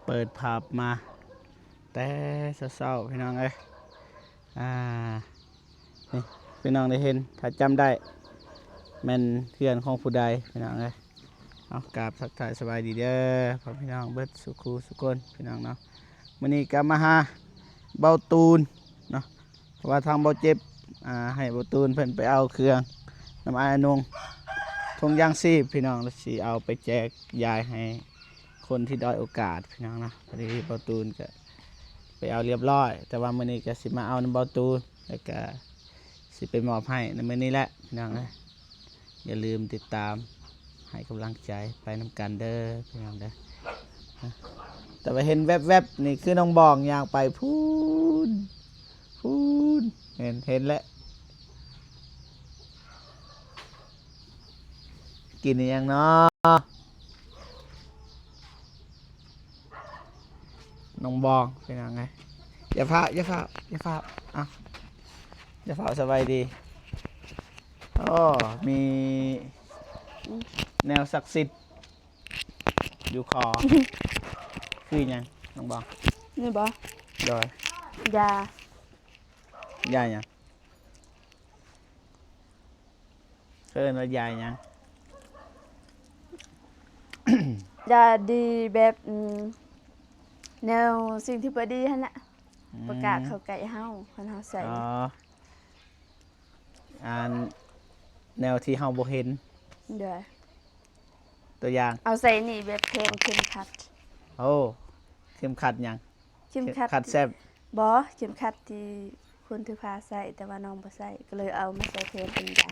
ເປີດພາບມາແຕ່ເຊົ້າໆ ພີ່ນ້ອງເອີຍ. ອ່າ ນີ້ພີ່ນ້ອງໄດ້ເຫັນ ຖ້າຈຳໄດ້ ແມ່ນເຮືອນຂອງຜູ້ໃດ ພີ່ນ້ອງເອີຍ. ເອົາ ກາບທັກທາຍສະບາຍດີເດີ ພໍ່ແມ່ພີ່ນ້ອງເບິດສູ່ຄູ່ສູ່ຄົນ ພີ່ນ້ອງເນາະ. ມື້ນີ້ກໍມາຫາເບົາຕູນເນາະ ເພາະວ່າທາງເບົາເຈັບ ອ່າ ໃຫ້ເບົາຕູນເພິ່ນໄປເອົາເຄື່ອງນຳອ້າຍອານົງ ຖົງຢາງຊີບ ພີ່ນ້ອງ ແລ້ວຊິເອົາໄປແຈກຢາຍໃຫ້ຄົນທີ່ດ້ອຍໂອກາດ ພີ່ນ້ອງເນາະ. ພໍດີເບົາຕູນກໍໄປເອົາລຽບຮ້ອຍ ແຕ່ວ່າມື້ນີ້ກໍຊິມາເອົານຳເບົາຕູນ ແລ້ວກໍຊິໄປມອບໃຫ້ໃນມື້ນີ້ແຫຼະ ພີ່ນ້ອງເອີຍ. ຢ່າລືມຕິດຕາມໃຫ້ກຳລັງໃຈໄປນຳກັນເດີ ພີ່ນ້ອງເດີ. ແຕ່ວ່າເຫັນແວບໆ ນີ້ຄືນ້ອງບອງຍ່າງໄປພຸ້ນ ພຸ້ນ ເຫັນ ເຫັນແລ້ວ. ກິນອີ່ຫຍັງເນາະ ນ້ອງບອງ ເປັນຫຍັງໄງ? ຢ່າຟ້າວ ຢ່າຟ້າວ ຢ່າຟ້າວ ອ່ະ ຢ່າຟ້າວ ສະບາຍດີ. ໂອ້ ມີແນວສັກສິດຢູ່ຄໍ ຄືຫຍັງ ນ້ອງບອງ? ນີ້ບໍ? ໂດຍ. ຢາ. ຢາຫຍັງ? ເອີ້ນວ່າຢາຫຍັງ? ຢາດີແບບ ອືມ ແນວສິ່ງທີ່ບໍ່ດີຫັ້ນລະ ອືມ ບໍ່ກ້າເຂົ້າໃກ້ເຮົາ ຄັນເຮົາໃສ່. ອໍ ອັນ ແນວທີ່ເຮົາບໍ່ເຫັນ. ໂດຍ. ຕົວຢ່າງ ເອົາໃສ່ນີ້ແບບແທນເຂັມຂັດ. ໂອ້ ເຂັມຂັດຫຍັງ? ເຂັມຂັດ ເຂັມຂັດແຊບ. ບໍ່ ເຂັມຂັດທີ່ຄົນຖືພາໃສ່ ແຕ່ວ່ານ້ອງບໍ່ໃສ່ ກໍເລີຍເອົາມາໃສ່ແທນເປັນຢາ. ອໍ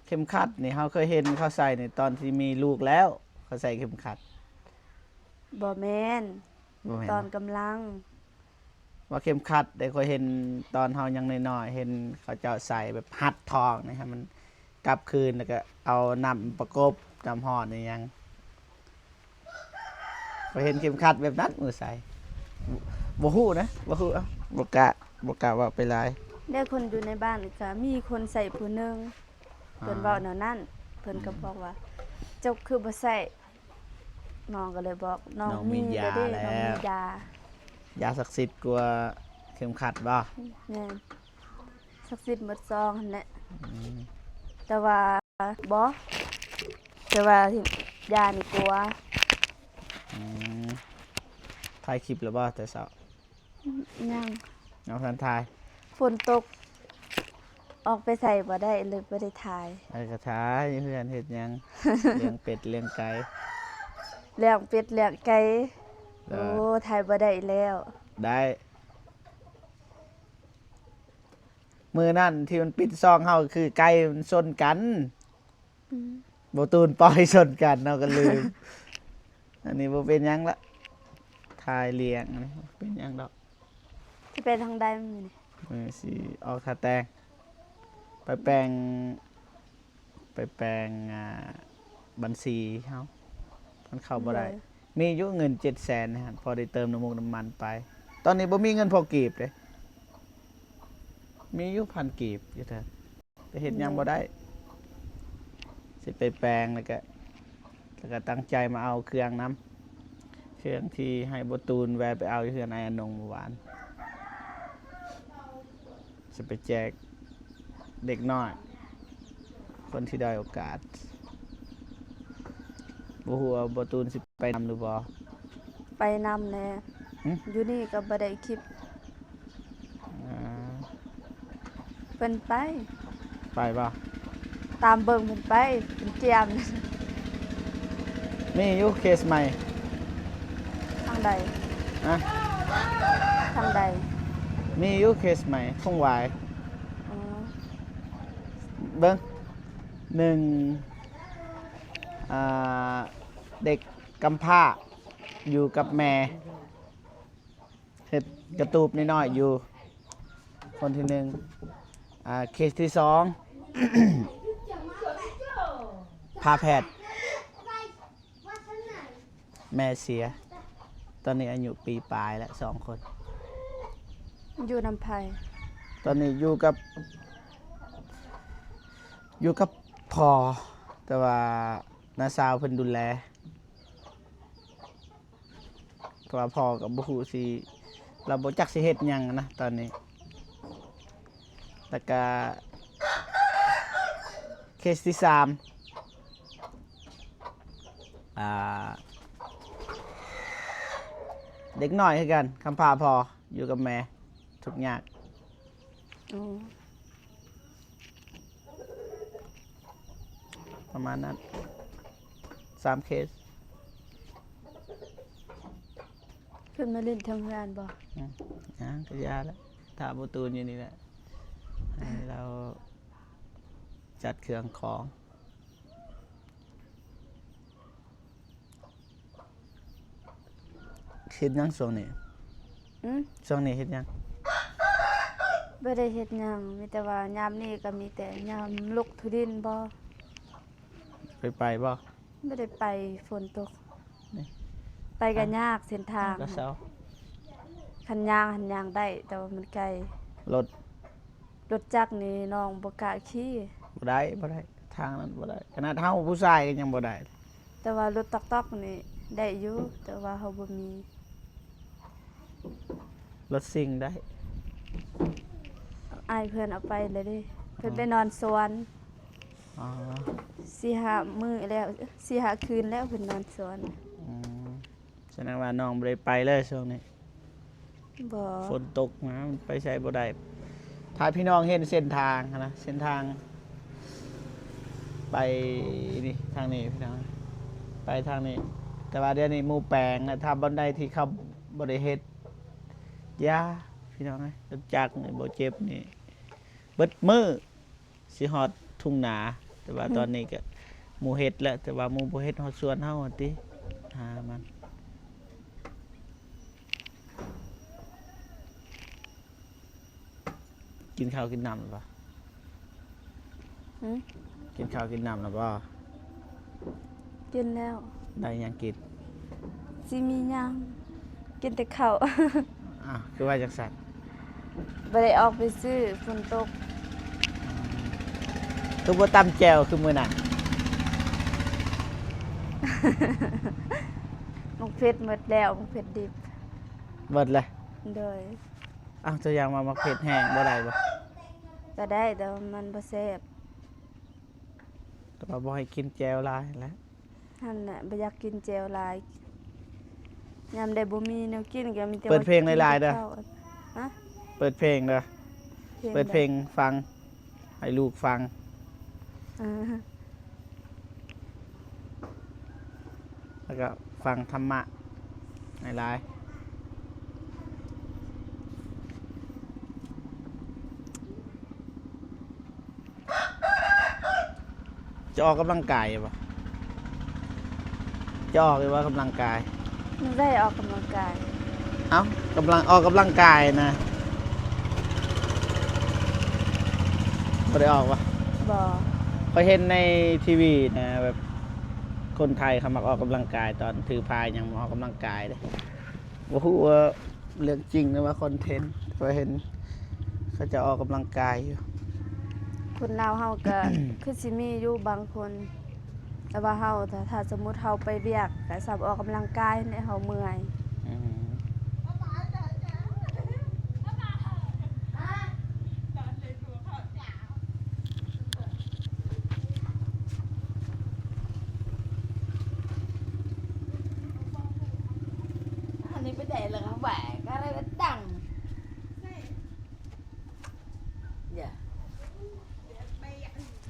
ເຂັມຂັດນີ້ເຮົາເຄີຍເຫັນເຂົາໃສ່ໃນຕອນທີ່ມີລູກແລ້ວ ເຂົາໃສ່ເຂັມຂັດ. ບໍ່ແມ່ນ ບໍ່ແມ່ນ ຕອນກຳລັງ. ວ່າເຂັມຂັດເດ້ ຂ້ອຍເຫັນຕອນເຮົາຍັງນ້ອຍໆ ເຫັນເຂົາເຈົ້າໃສ່ແບບຮັດທ້ອງນີ້ ໃຫ້ມັນກັບຄືນ ແລ້ວກໍເອົານ້ຳປະກົບ ນ້ຳຮ້ອນອີ່ຫຍັງ. ຂ້ອຍເຫັນເຂັມຂັດແບບນັ້ນ ມືໃສ່ ບໍ່ ບໍ່ຮູ້ນະ ບໍ່ຮູ້ ເອົ້າ ບໍ່ກ້າ ບໍ່ກ້າເວົ້າໄປຫຼາຍ. ແລ້ວຄົນຢູ່ໃນບ້ານກໍມີຄົນໃສ່ຜູ້ໜຶ່ງ ເພິ່ນເວົ້າແນວນັ້ນ ເພິ່ນກໍບອກວ່າ ເຈົ້າຄືບໍ່ໃສ່? ນ້ອງກໍເລີຍບອກ ນ້ອງມີແລ້ວເດ້ ນ້ອງມີຢາ ຢາສັກສິດກວ່າເຂັມຂັດບໍ? ແມ່ນ ສັກສິດໝົດຊອງຫັ້ນແຫຼະ. ອືມ ແຕ່ວ່າ ບໍ່ ແຕ່ວ່າຢານີ້ກວ່າ. ອືມ ຖ່າຍຄລິບແລ້ວບໍ່ແຕ່ເຊົ້າ? ຍັງ ຍັງບໍ່ທັນຖ່າຍ ຝົນຕົກ ອອກໄປໃສບໍ່ໄດ້ ເລີຍບໍ່ໄດ້ຖ່າຍ. ເອີ ກໍຖ່າຍຢູ່ເຮືອນເຮັດຫຍັງ? ລ້ຽງເປັດລ້ຽງໄກ່ ລ້ຽງເປັດລ້ຽງໄກ່. ໂອ້ ຖ່າຍບໍ່ໄດ້ແລ້ວ. ໄດ້ ມື້ນັ້ນທີ່ມັນປິດຊ່ອງເຮົາ ຄືໄກ່ມັນຊົນກັນ. ອືມ ບໍ່ຕູນປ່ອຍຊົນກັນເນາະ ກໍລືມ. ອັນນີ້ບໍ່ເປັນຫຍັງລະ ຖ່າຍລ້ຽງ ບໍ່ເປັນຫຍັງດອກ. ຊິໄປທາງໃດມື້ນີ້? ມື້ນີ້ຊິອອກທ່າແຕ່ງ ໄປແປງ ໄປແປງ ອ່າ ບັນຊີເຮົາ ມັນເຂົ້າບໍ່ໄດ້. ໂດຍ. ມີຢູ່ເງິນເຈັດແສນຫັ້ນ ພໍໄດ້ເຕີມນ້ຳມັນໄປ. ຕອນນີ້ບໍ່ມີເງິນພໍກີບເດ້ ມີຢູ່ພັນກີບຢູ່ເທິງ. ແຕ່ເຮັດຫຍັງບໍ່ໄດ້ ຊິໄປແປງ ແລ້ວກະ ແລ້ວກະຕັ້ງໃຈມາເອົາເຄື່ອງນຳ ເຄື່ອງທີ່ໃຫ້ບໍ່ຕູນແວ່ໄປເອົາຢູ່ເຮືອນອ້າຍອານົງມື້ວານ ຊິໄປແຈກເດັກນ້ອຍ ຄົນທີ່ດ້ອຍໂອກາດ. ບໍ່ຮູ້ວ່າບໍ່ຕູນຊິໄປນຳຫຼືບໍ່? ໄປນຳແດ່. ຫຶ? ຢູ່ນີ້ກໍບໍ່ໄດ້ຄລິບ. ອ່າ ເພິ່ນໄປ ໄປບໍ່? ຕາມເບິ່ງເພິ່ນໄປ ເພິ່ນກຽມ. ມີຢູ່ເຄສໃໝ່. ທາງໃດ? ຮະ? ທາງໃດ? ມີຢູ່ເຄສໃໝ່ ທົ່ງຫວາຍ. ອໍ ເບິ່ງ ໜຶ່ງ ອ່າ ເດັກກຳພ້າຢູ່ກັບແມ່ ເຮັດກະຕູບນ້ອຍໆຢູ່ ຄົນທີໜຶ່ງ. ອ່າ ເຄສທີສອງ ພາແພດ ແມ່ເສຍ ຕອນນີ້ອາຍຸປີປາຍແລ້ວ ສອງຄົນ. ຢູ່ນຳໃຜ? ຕອນນີ້ຢູ່ກັບ ຢູ່ກັບພໍ່ ແຕ່ວ່ານ້າສາວເພິ່ນດູແລ. ເພາະວ່າພໍ່ກໍບໍ່ຮູ້ຊິ ລາວບໍ່ຈັກຊິເຮັດຫຍັງນະຕອນນີ້. ແລ້ວກະເຄສທີສາມ ອ່າ ເດັກນ້ອຍຄືກັນ ກຳພ້າພໍ່ ຢູ່ກັບແມ່ ທຸກຍາກ. ອໍ ປະມານນັ້ນ ສາມເຄສ. ຂຶ້ນມາຫຼິ້ນເທິງເຮືອນບໍ່? ອືມ ຍັງ ກໍຢ່າແຫຼະ ຖ້າບໍ່ຕູນຢູ່ນີ້ແຫຼະ ໃຫ້ລາວຈັດເຄື່ອງຂອງ. ເຮັດຫຍັງຊ່ວງນີ້? ອືມ? ຊ່ວງນີ້ເຮັດຫຍັງ? ບໍ່ໄດ້ເຮັດຫຍັງ ມີແຕ່ວ່າຍາມນີ້ກໍມີແຕ່ຍາມລຸກຖູດິນບໍ. ໄປ ໄປບໍ? ບໍ່ໄດ້ໄປ ຝົນຕົກ ນີ້ ໄປກໍຍາກເສັ້ນທາງ ກໍເຊົາ. ຄັນຍ່າງຫັ້ນຍ່າງໄດ້ ແຕ່ວ່າມັນໄກ. ລົດ ລົດຈັກນີ້ນ້ອງບໍ່ກ້າຂີ່. ບໍ່ໄດ້ ບໍ່ໄດ້ ທາງນັ້ນບໍ່ໄດ້ ຂະໜາດເຮົາຜູ້ຊາຍກໍຍັງບໍ່ໄດ້. ແຕ່ວ່າລົດຕອກໆນີ້ໄດ້ຢູ່ ແຕ່ວ່າເຮົາບໍ່ມີ. ລົດຊິງໄດ້ ອ້າຍເພິ່ນເອົາໄປແລ້ວເດ້ ເພິ່ນ ອືມ ໄປນອນສວນ. ອໍ ສີ່ຫ້າມື້ແລ້ວ ສີ່ຫ້າຄືນແລ້ວເພິ່ນນອນສວນ. ອືມ ສະແດງວ່ານ້ອງບໍ່ໄດ້ໄປເລີຍຊ່ວງນີ້. ບໍ່ ຝົນຕົກມາ ມັນໄປໃສບໍ່ໄດ້. ຖ້າພີ່ນ້ອງເຫັນເສັ້ນທາງຫັ້ນນະ ເສັ້ນທາງໄປນີ້ ທາງນີ້ພີ່ນ້ອງ ໄປທາງນີ້ ແຕ່ວ່າດຽວນີ້ໝູ່ແປງນະ ຖ້າບ່ອນໃດທີ່ເຂົາບໍ່ໄດ້ເຮັດ ຢ່າ ພີ່ນ້ອງເອີຍ ລົດຈັກນີ້ບໍ່ເຈັບນີ້ ເບິດມື້ ຊິຮອດທົ່ງນາ ແຕ່ວ່າ ອືມ ຕອນນີ້ກະໝູ່ເຮັດແລ້ວ ແຕ່ວ່າໝູ່ບໍ່ເຮັດຮອດສວນເຮົາຫັ້ນຕິ ຫາມັນ. ກິນເຂົ້າກິນນ້ຳແລ້ວບໍ່? ຫື? ກິນເຂົ້າກິນນ້ຳແລ້ວບໍ່? ກິນແລ້ວ. ໄດ້ຫຍັງກິນ? ຊິມີຫຍັງ? ກິນແຕ່ເຂົ້າ. ອ້າວ ຄືວ່າຈັ່ງຊັ້ນ? ບໍ່ໄດ້ອອກໄປຊື້ ຝົນຕົກ. ອືມ ຄືບໍ່ຕຳແຈ່ວຄືມື້ນັ້ນ? ໝາກເຜັດໝົດແລ້ວ ໝາກເຜັດດິບ. ໝົດແລ້ວ? ໂດຍ. ອ້າວ ຕົວຢ່າງວ່າໝາກເຜັດແຫ້ງບໍ່ໄດ້ບໍ່? ກໍໄດ້ ແຕ່ວ່າມັນບໍ່ແຊບ. ແຕ່ວ່າບໍ່ໃຫ້ກິນແຈ່ວຫຼາຍແຫຼະ. ຫັ້ນແຫຼະ ບໍ່ຢາກກິນແຈ່ວຫຼາຍ. ຍາມໃດບໍ່ມີແນວກິນກໍມີແຕ່ ເປີດເພງຫຼາຍໆເດີ. ຫະ? ເປີດເພງເດີ. ເພງ ເປີດເພງຟັງ ໃຫ້ລູກຟັງ. ເອີ ແລ້ວກໍຟັງທຳມະຫຼາຍໆ. ຈະອອກກຳລັງກາຍຢູ່ບໍ່? ຈະອອກຢູ່ບໍ່ກຳລັງກາຍ? ບໍ່ໄດ້ອອກກຳລັງກາຍ. ເອົ້າ ກຳລັງ ອອກກຳລັງກາຍນະ ບໍ່ໄດ້ອອກບໍ່? ບໍ່. ຂ້ອຍເຫັນໃນທີວີນະ ແບບຄົນໄທເຂົາມັກອອກກຳລັງກາຍ ຕອນຖືພາຫຍັງ ອອກກຳລັງກາຍເດ້. ບໍ່ຮູ້ວ່າເລື່ອງຈິງ ຫຼືວ່າຄອນເທັນ ແຕ່ວ່າເຫັນເຂົາເຈົ້າອອກກຳລັງກາຍຢູ່. ຄົນລາວເຮົາກໍ ຄືຊິມີຢູ່ບາງຄົນ ແຕ່ວ່າເຮົາ ຖ້າ ຖ້າສົມມຸດເຮົາໄປວຽກ ກໍສ່ຳອອກກຳລັງກາຍແຫຼະ ເຮົາເມື່ອຍ. ອືມ. ອັນນີ້ໄປໄດ້ລະຫວາຍ ກະໄດ້ລະດັງ.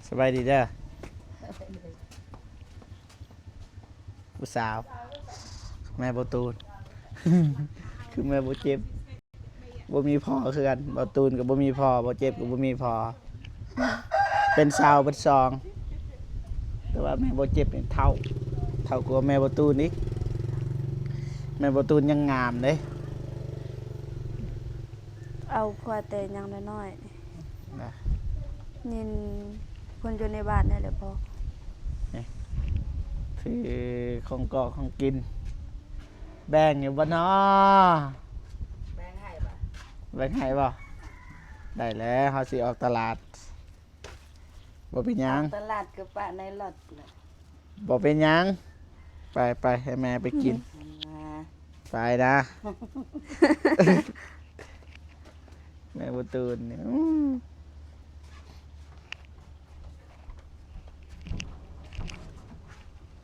ສະບາຍດີເດີ ຜູ້ສາວ ແມ່ບໍ່ຕູນ ຄືແມ່ບໍ່ເຈັບ. ບໍ່ມີພໍ່ຄືກັນ ບໍ່ຕູນກໍບໍ່ມີພໍ່ ບໍ່ເຈັບກໍບໍ່ມີພໍ່ ເປັນສາວເບິດສອງ. ແຕ່ວ່າແມ່ບໍ່ເຈັບນີ້ເຖົ້າ ເຖົ້າກວ່າແມ່ບໍ່ຕູນອີກ. ແມ່ບໍ່ຕູນຍັງງາມເດ້. ເອົາຜົວແຕ່ຍັງນ້ອຍໆ ນະ ຍິນຄົນຢູ່ໃນບ້ານນີ້ແຫຼະບອກ. ນີ້ ຖືຂອງກອກຂອງກິນ ແບ່ງຢູ່ບໍ່ນໍ? ແບ່ງໃຫ້ບໍ່? ແບ່ງໃຫ້ບໍ່? ໄດ້ແລ້ວ ເຮົາຊິອອກຕະຫຼາດ. ບໍ່ເປັນຫຍັງ ອອກຕະຫຼາດກໍປະໃນລົດແຫຼະ. ບໍ່ເປັນຫຍັງ ໄປ ໄປ ໃຫ້ແມ່ໄປກິນ. ອືມ. ໄປນະ ແມ່ບໍ່ຕູນນີ້ ອືມ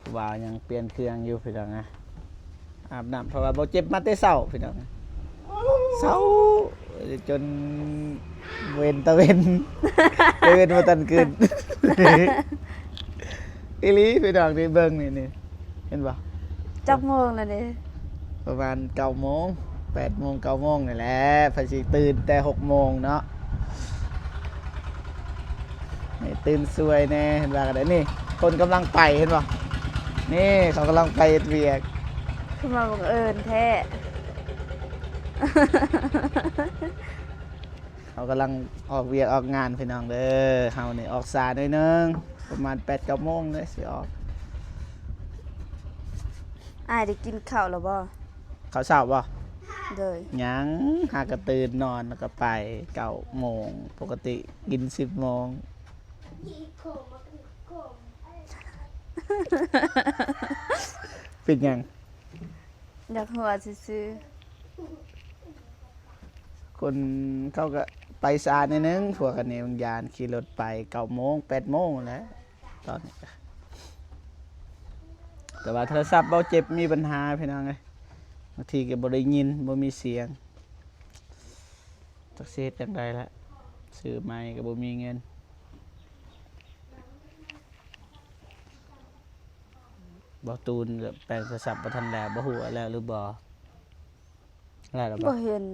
ຜູ້ບ່າວຍັງປ່ຽນເຄື່ອງຢູ່ພີ່ນ້ອງນະ ອາບນ້ຳ ເພາະວ່າບໍ່ເຈັບມາແຕ່ເຊົ້າພີ່ນ້ອງ ເຊົ້າຈົນເວັນຕາເວັນ ຕາເວັນບໍ່ທັນຂຶ້ນ ອີ່ຫຼີພີ່ນ້ອງ ນີ້ເບິ່ງນີ້ ນີ້ ເຫັນບໍ່? ຈັກໂມງແລ້ວນີ້? ປະມານເກົ້າໂມງ ແປດໂມງ ເກົ້າໂມງນີ້ແຫຼະ ໃຜຊິຕື່ນແຕ່ຫົກໂມງເນາະ ໃຫ້ຕື່ນສວຍແດ່ ເຫັນວ່າກໍໄດ້ ນີ້ ຄົນກຳລັງໄປ ເຫັນບໍ່? ນີ້ ເຂົາກຳລັງໄປເຮັດວຽກ ຄືມາບັງເອີນແທ້ ເຮົາກຳລັງອອກວຽກອອກງານພີ່ນ້ອງເດີ ເຮົານີ້ອອກສາໜ້ອຍໜຶ່ງ ປະມານແປດເກົ້າໂມງເລີຍຊິອອກ. ອ້າຍໄດ້ກິນເຂົ້າແລ້ວບໍ່? ເຂົ້າເຊົ້າບໍ່? ໂດຍ. ຍັງ ຫາກະຕື່ນນອນແລ້ວກະໄປເກົ້າໂມງ ປົກກະຕິກິນສິບໂມງ. ເປັນຫຍັງ? ຢາກຫົວຊື່ໆ. ຄົນເຂົາກະໄປຊ້າໜ້ອຍໜຶ່ງ ພວກອັນນີ້ມັນຢ້ານ ຂີ່ລົດໄປເກົ້າໂມງ ແປດໂມງແຫຼະຕອນນີ້ກະ ແຕ່ວ່າໂທລະສັບເບົາເຈັບມີບັນຫາພີ່ນ້ອງເອີຍ ບາງທີກະບໍ່ໄດ້ຍິນ ບໍ່ມີສຽງ ຈັກຊິເຮັດຈັ່ງໃດລະ ຊື້ໃໝ່ກະບໍ່ມີເງິນ. ບໍ່ຕູນແປງໂທລະສັບບໍ່ທັນແລ້ວ ບໍ່ຮູ້ວ່າແລ້ວຫຼືບໍ່? ແລ້ວແລ້ວບໍ່? ບໍ່ເຫັນ.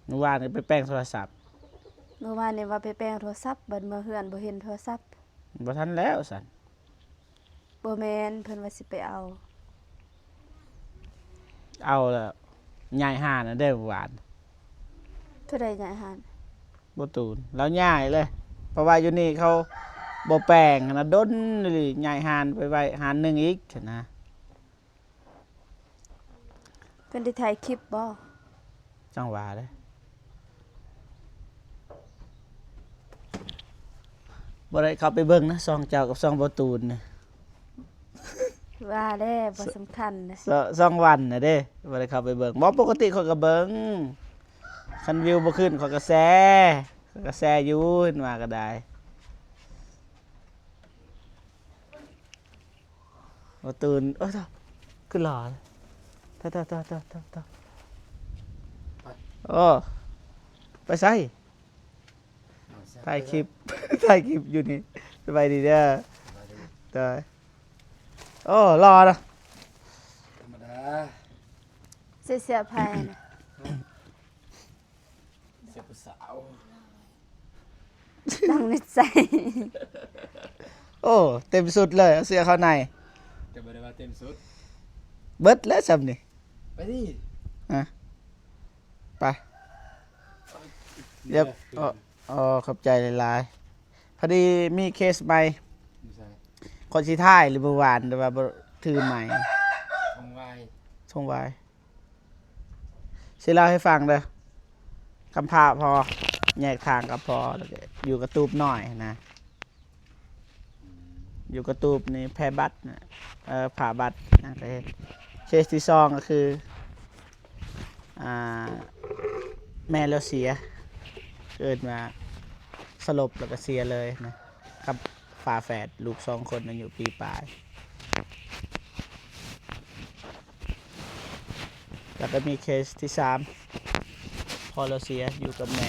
ມື້ວານນີ້ໄປແປງໂທລະສັບ. ມື້ວານນີ້ວ່າໄປແປງໂທລະສັບ ບັດເມືອເຮືອນບໍ່ເຫັນໂທລະສັບ. ບໍ່ທັນແລ້ວຊັ້ນ. ບໍ່ແມ່ນ ເພິ່ນວ່າຊິໄປເອົາ. ເອົາແລ້ວ ຍ້າຍຮ້ານແລ້ວເດ້ມື້ວານ. ຜູ້ໃດຍ້າຍຮ້ານ? ບໍ່ຕູນ ລາວຍ້າຍເລີຍ ເພາະວ່າຢູ່ນີ້ເຂົາບໍ່ແປງຫັ້ນນະ ດົນອີ່ຫຼີ ຍ້າຍຮ້ານໄປໄວ້ຮ້ານໜຶ່ງອີກຫັ້ນນະ. ເພິ່ນໄດ້ຖ່າຍຄລິບບໍ່? ຈັ່ງວ່າເດ້ ບໍ່ໄດ້ເຂົ້າໄປເບິ່ງນະ ຊ່ອງເຈົ້າກັບຊ່ອງບໍ່ຕູນນະ. ວ່າແລ້ວ ບໍ່ສຳຄັນນະ ສ- ຊ່ອງວັນນະເດ້ ບໍ່ໄດ້ເຂົ້າໄປເບິ່ງ. ບໍ່ ປົກກະຕິຂ້ອຍກະເບິ່ງ ຄັນວິວບໍ່ຂຶ້ນຂ້ອຍກະແຊ ຂ້ອຍກະແຊຢູ່ ເຫັນວ່າກະໄດ້. ບໍ່ຕື່ນ ໂອ້ ຄືຫຼໍ່ ໂຕ ໂຕ ໂຕ ໂຕ ໂຕ ໄປ ໂອ້ ໄປໃສ? ຖ່າຍຄລິບ ຖ່າຍຄລິບຢູ່ນີ້ ສະບາຍດີເດີ ສະບາຍດີ ໂດຍ. ໂອ້ ຫຼໍ່ເນາະ ທຳມະດາ ເສື້ອ ເສື້ອໃຜຫັ້ນນະ? ເສື້ອຜູ້ສາວ ຕັ້ງໃນໃຈ. ໂອ້ ເຕັມຊຸດເລີຍ ເອົາເສື້ອເຂົ້າໃນ ກະບໍ່ໄດ້ວ່າເຕັມຊຸດ ເບິດແລ້ວຊ່ຳນີ້ ໄປຕິ ຮະ ໄປ ດຽວ ໂອ້ ຂອບໃຈຫຼາຍໆ. ພໍດີມີເຄສໃໝ່ ຢູ່ໃສ? ຂ້ອຍຊິຖ່າຍຢູ່ມື້ວານ ແຕ່ວ່າບໍ່ຖືໄມ ທົ່ງວາຍ ທົ່ງວາຍ. ຊິເລົ່າໃຫ້ຟັງເດີ ກຳພ້າພໍ່ ແຍກທາງກັບພໍ່ ແລ້ວກະຢູ່ກະຕູບນ້ອຍຫັ້ນນະ ຢູ່ກະຕູບນີ້ແພບັດນະ ເອີ ຜ້າບັດນະ ກະເຮັດ. ເຄສທີສອງກະຄື ອ່າ ແມ່ລາວເສຍ ເອີ້ນວ່າສະຫຼົບແລ້ວກະເສຍເລີຍນະ ກັບຝາແຝດ ລູກສອງຄົນອາຍຸປີປາຍ. ແລ້ວກະມີເຄສທີສາມ ພໍ່ລາວເສຍຢູ່ກັບແມ່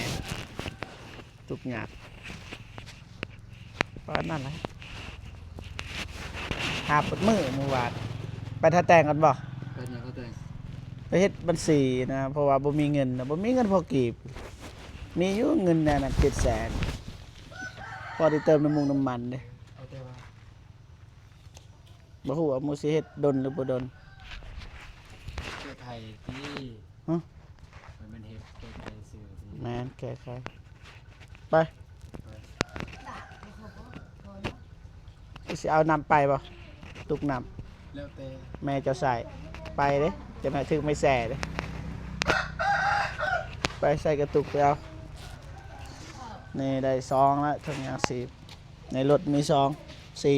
ທຸກຍາກ ປະມານນັ້ນແຫຼະ. ຫາບເບິດມື້ມື້ວານ ໄປຖ້າແຕ່ງກັນບໍ່? ໄປຫຍັງຖ້າແຕ່ງ? ໄປເຮັດບັນຊີນະ ເພາະວ່າບໍ່ມີເງິນນະ ບໍ່ມີເງິນພໍກີບ ມີຢູ່ເງິນແນວນັ້ນ ເຈັດແສນ ພໍໄດ້ເຕີມນ້ຳມັນນ້ຳມັນເດ້ ເອົາແຕ່ວ່າ ບໍ່ຮູ້ວ່າມື້ຊິເຮັດດົນຫຼືບໍ່ດົນ. ແກ້ໄຂຕິ ຮະ? ມັນແມ່ນເຮັດແກ້ໄຂຊື່ຕິ ແມ່ນແກ້ໄຂ. ໄປ ໄປ ຊິເອົານ້ຳໄປບໍ່? ຕຸກນ້ຳ ແລ້ວແຕ່ ແມ່ເຈົ້າໃສ່ ໄປເດ້ ຈັກໜ້ອຍຖືກໄມ້ແສ່ເດ້. ໄປໃສ່ກະຕຸກໄປເອົາ. ນີ້ໄດ້ສອງລະ ຖົງຍາງຊີບ ໃນລົດມີສອງ ສີ່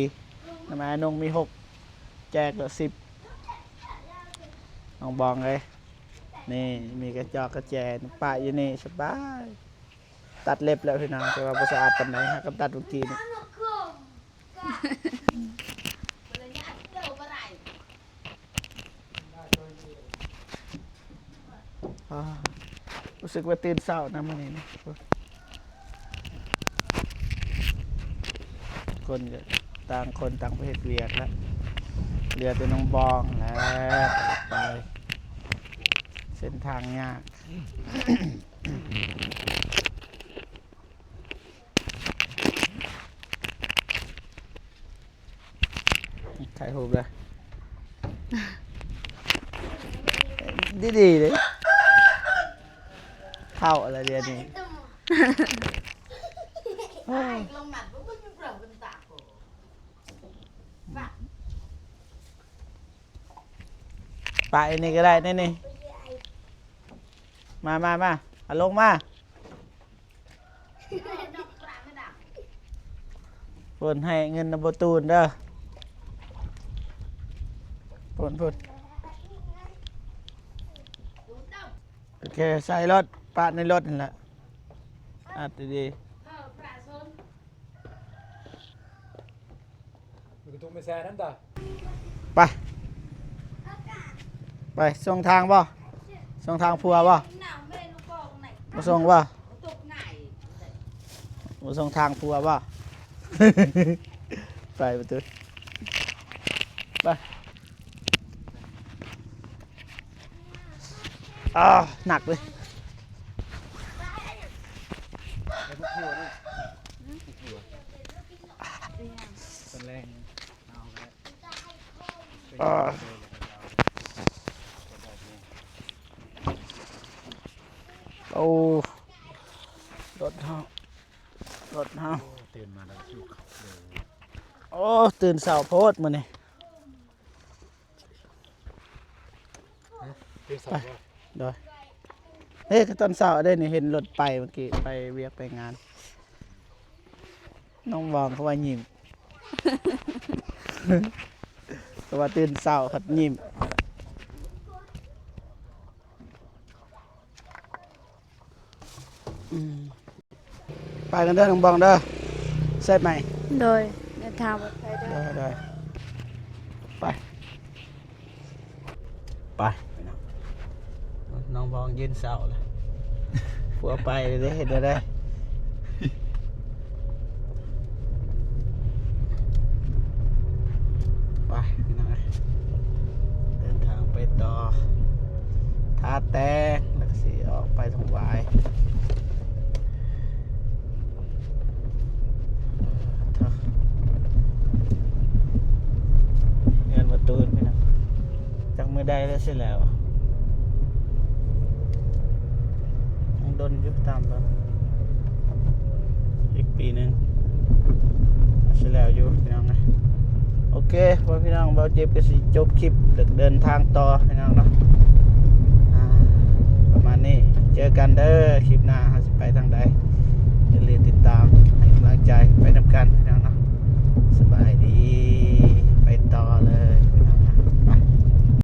ນຳອານົງມີຫົກ ແຈກລະສິບ ນ້ອງບອງເອີຍ ນີ້ມີກະຈອກກະແຈປະຢູ່ນີ້ສະບາຍ. ຕັດເລັບແລ້ວພີ່ນ້ອງ ແຕ່ວ່າບໍ່ສະອາດປານໃດ ຫາກະຕັດມື້ກີ້ນີ້. ອາ ຮູ້ສຶກວ່າຕື່ນເຊົ້ານະມື້ນີ້ນະ. ຄົນກະຕ່າງຄົນຕ່າງໄປເຮັດວຽກແລ້ວ ເຫຼືອແຕ່ນ້ອງບອງແລ້ວໄປ. ເສັ້ນທາງຍາກ. ຖ່າຍຮູບເດີ ດີໆເດ້. ເຖົ້າແລ້ວດຽວນີ້. ປະອັນນີ້ກະໄດ້ ນີ້ໆ ມາໆໆ ເອົາລົງມາ. ເພິ່ນໃຫ້ເງິນນຳບໍ່ຕູນເດີ ພຸ້ນໆ. ໂອເຄ ໃສ່ລົດ ປະໃນລົດຫັ້ນແຫຼະ ອັດດີໆ. ໄປ ໄປ ສົ່ງທາງບໍ່? ສົ່ງທາງຜົວບໍ່? ບໍ່ສົ່ງບໍ່? ບໍ່ສົ່ງທາງຜົວບໍ່? ໄປປະຕູ ໄປ. ອາ ໜັກເລີຍ. ອາ ໂອ້ ລົດເຮົາ ລົດເຮົາ ຕື່ນມາແລ້ວຫິວເຂົ້າເລີຍ. ໂອ້ ຕື່ນເຊົ້າໂພດມື້ນີ້. ໄປ ໂດຍ ເອີ ກະຕອນເຊົ້າເດ້ນີ້ ເຫັນລົດໄປເມື່ອກີ້ ໄປວຽກໄປງານ. ນ້ອງບອງເຂົາວ່າຍິ້ມ ເຂົາວ່າຕື່ນເຊົ້າພັດຍິ້ມ. ອືມ ໄປກັນເດີນ້ອງບອງເດີ ແຊບໃໝ່. ໂດຍ ເດີນທາງປອດໄພເດີ. ໂດຍໆ ໄປ ໄປ ນ້ອງບອງຢືນເສົ້າລະ ຜົວໄປເດ້. ເຮັດແນວໃດ? ໄປພີ່ນ້ອງເອີຍ ເດີນທາງໄປຕໍ່ ທ່າແຕງ ແລ້ວກະຊິອອກໄປທົ່ງຫວາຍ. ເຮືອນປະຕູນພີ່ນ້ອງ ຈັກມື້ໃດແລ້ວຊິແລ້ວ? ຍັງດົນຢູ່ ຕາມເບິ່ງ ອີກປີໜຶ່ງຊິແລ້ວຢູ່ພີ່ນ້ອງເອີຍ. ໂອເຄ ພໍ່ແມ່ພີ່ນ້ອງ ບ່າວເຈັບກະຊິຈົບຄລິບ ແລ້ວກະເດີນທາງຕໍ່ພີ່ນ້ອງເນາະ. ອາ ປະມານນີ້ ເຈີກັນເດີ ຄລິບໜ້າເຮົາຊິໄປທາງໃດ ຢ່າລືມຕິດຕາມໃຫ້ກຳລັງໃຈໄປນຳກັນ.